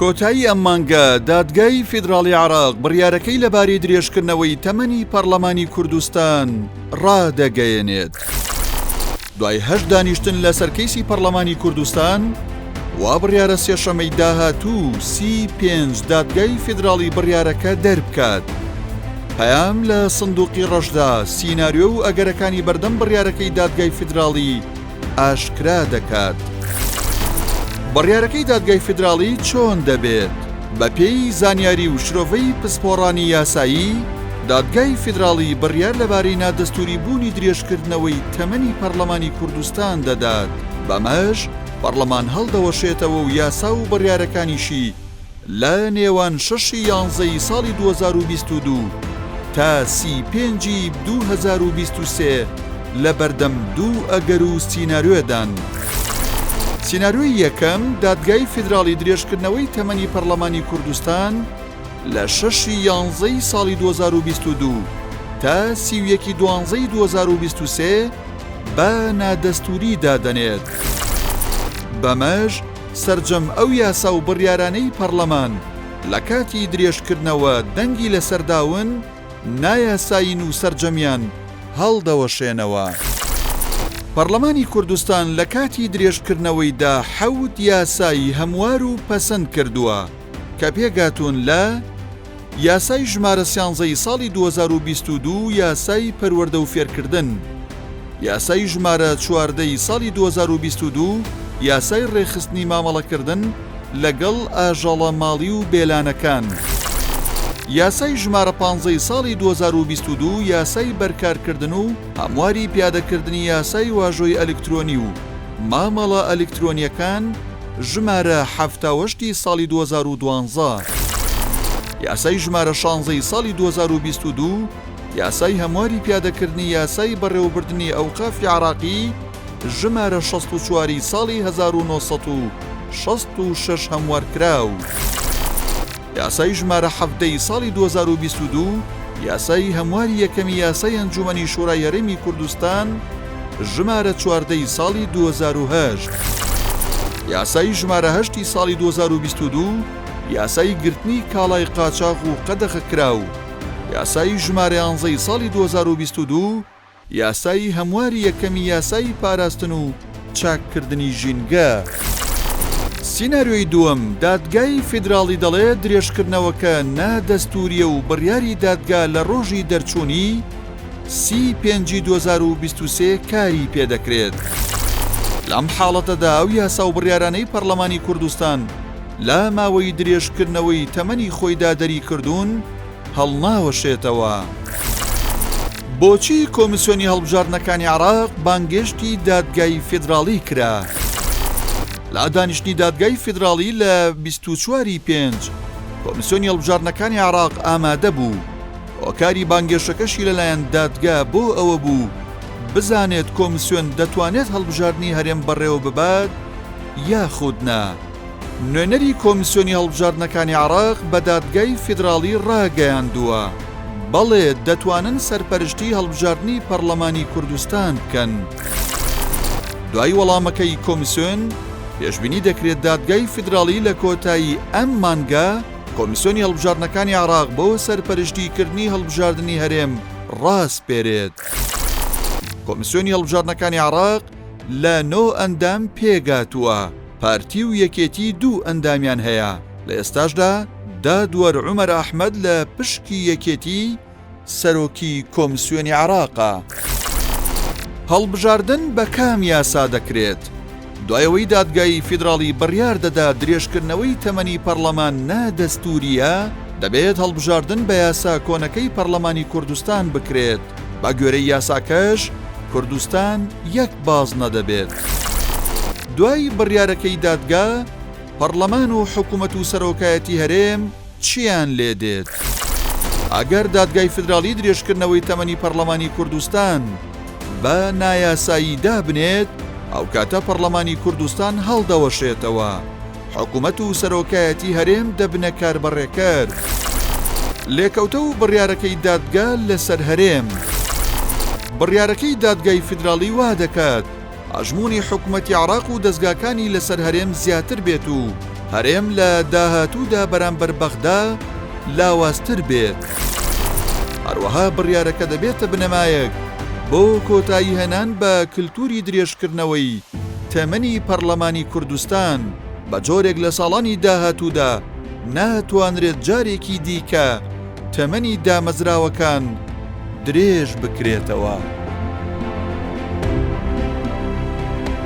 کۆتایی ئەم مانگە دادگای فیدراڵی عێراق بڕیارەکەی لەبارەی درێژکردنەوەی تەمەنی پەڕلەمانی کوردستان ڕادەگەیەنێت. دوای هەشت دانیشتن لەسەر کەیسی پەڕلەمانی کوردستان، وا بڕیارە سێشەمەی داهاتوو 35 دادگای فیدراڵی بڕیارەکە دەربکات. پەیام لە سندوقی ڕەشدا سیناریۆ و ئەگەرەکانی بەردەم بڕیارەکەی دادگای فیدراڵی ئاشکرا دەکات. بڕیارەکەی دادگای فیدراڵی چۆن دەبێت؟ بەپێی زانیاری و شرۆڤەی پسپۆڕانی یاسایی، دادگای فیدراڵی بڕیار لەبارەی نادەستووری بوونی درێژکردنەوەی تەمەنی پەڕلەمانی کوردستان دەدات، بەمەش پەڕلەمان هەڵدەوەشێتەوە و یاسا و بڕیارەکانیشی لە نێوان شەش ی یانزەی ساڵی 2022 تا سی پێنجی 2023 لە بەردەم دوو ئەگەر و سیناریۆدان. سیناریۆی یەکەم، دادگای فیدراڵی درێژکردنەوەی تەمەنی پەرلەمانی کوردستان لە شەش ی یانزەی ساڵی 2022 تا 31 ی دوانزەی 2023 بە نادەستووری دادەنێت. بەمەش سەرجەم ئەو یاسا و بڕیارانەی پەڕلەمان لە کاتی درێژکردنەوە دەنگی لەسەر داون نایاسایین و سەرجەمیان هەڵدەوەشێنەوە. پەڕلەمانی کوردستان لە کاتی درێژکردنەوەیدا حەوت یاسای هەموار و پەسەند کردووە کە پێکهاتوون لە، یاسای ژمارە سیانزە ی ساڵی 2022 یاسای پەروەردە و فێرکردن، یاسای ژمارە 14 ی ساڵی 2022 یاسای ڕێکخستنی مامەڵەکردن لەگەڵ ئاژەڵە ماڵی و بێلانەکان، یاسای ژمارە پانزە ی ساڵی 2022 یاسای بەرکارکردن و هەمواری پیادەکردنی یاسای واژۆی ئەلکترۆنی و مامەڵە ئەلکترۆنیەکان، ژمارە 78 ی ساڵی 2012. یاسای ژمارە 16 ی ساڵی 2022، یاسای هەمواری پیادەکردنی یاسای بەڕێوەبردنی ئەوقافی عێراقی ژمارە 64 ی ساڵی 1966 هەموارکراو. یاسای ژمارە 17 ی ساڵی 2022، یاسای هەمواری یەکەمی یاسای ئەنجومەنی شورای هەرێمی کوردستان ژمارە 14 ی ساڵی 2008. یاسای ژمارە 8 ی ساڵی 2022، یاسای گرتنی کاڵای قاچاغ و قەدەغەکراو، یاسای ژمارە یانزە ی ساڵی 2022، یاسای هەمواری یەکەمی یاسای پاراستن و چاککردنی ژینگە. سیناریۆی دووەم، دادگای فیدراڵی دەڵێت درێژکردنەوەکە نادەستوورییە و بڕیاری دادگا لە ڕۆژی دەرچوونی سی پێنجی 2023 کاری پێدەکرێت. لەم حاڵەتەدا ئەو یاسا و بڕیارانەی پەڕلەمانی کوردستان لە ماوەی درێژکردنەوەی تەمەنی خۆیدا دەریکردوون هەڵناوەشێتەوە. بۆچی کۆمیسیۆنی هەڵبژاردنەکانی عێراق بانگێشتی دادگای فیدراڵی کرا؟ لە دانیشتنی دادگای فیدراڵی لە 24 ی پێنج، کۆمیسیۆنی هەڵبژاردنەکانی عێراق ئامادە بوو، هۆکاری بانگێشتەکەشی لەلایەن دادگا بۆ ئەوە بوو بزانێت کۆمیسیۆن دەتوانێت هەڵبژاردنی هەرێم بەڕێوەببات یاخود نا. نوێنەری کۆمیسیۆنی هەڵبژاردنەکانی عێراق بە دادگای فیدراڵی ڕاگەیاندووە، بەڵێ دەتوانن سەرپەرشتی هەڵبژاردنی پەڕلەمانی کوردستان بکەن. دوای وەڵامەکەی کۆمیسیۆن، پێشبینی دەکرێت دادگای فیدراڵی لە کۆتایی ئەم مانگە کۆمیسیۆنی هەڵبژاردنەکانی عێراق بۆ سەرپەرشتیکردنی هەڵبژاردنی هەرێم ڕاسپێرێت. کۆمیسیۆنی هەڵبژاردنەکانی عێراق لە نۆ ئەندام پێکهاتووە. پارتی و یەکێتی دوو ئەندامیان هەیە، لە ئێستاشدا دادوەر عومەر ئەحمەد لە پشکی یەکێتی سەرۆکی کۆمسیۆنی عێراقە. هەڵبژاردن بە کام یاسا دەکرێت؟ دوای ئەوەی دادگای فیدراڵی بڕیار دەدات درێژکردنەوەی تەمەنی پەڕلەمان نادەستوورییە، دەبێت هەڵبژاردن بە یاسا کۆنەکەی پەڕلەمانی کوردستان بکرێت. بە گوێرەی یاساکەش کوردستان یەک بازنە دەبێت. دوای بڕیارەکەی دادگا، پەڕلەمان و حکومەت و سەرۆکایەتی هەرێم چیان لێ دێت؟ ئەگەر دادگای فیدراڵی درێژکردنەوەی تەمەنی پەڕلەمانی کوردستان بە نایاسایی دابنێت، ئەوکاتە پەڕلەمانی کوردستان هەڵدەوەشێتەوە. حکومەت و سەرۆکایەتی هەرێم دەبنە کاربەڕێکەر. لێکەوتە و بڕیارەکەی دادگا لەسەر هەرێم. بڕیارەکەی دادگای فیدراڵی وا دەکات ئەژموونی حکومەتی عێراق و دەزگاکانی لەسەر هەرێم زیاتر بێت و. هەرێم لە داهاتوودا بەرامبەر بەغدا لاوازتر بێت. هەروەها بڕیارەکە دەبێتە بنەمایەک بۆ کۆتاییهێنان بە کلتوری درێژکردنەوەی تەمەنی پەڕلەمانی کوردستان، بە جۆرێک لە ساڵانی داهاتوودا ناتوانرێت جارێکی دیکە تەمەنی دامەزراوەکان درێژ بکرێتەوە.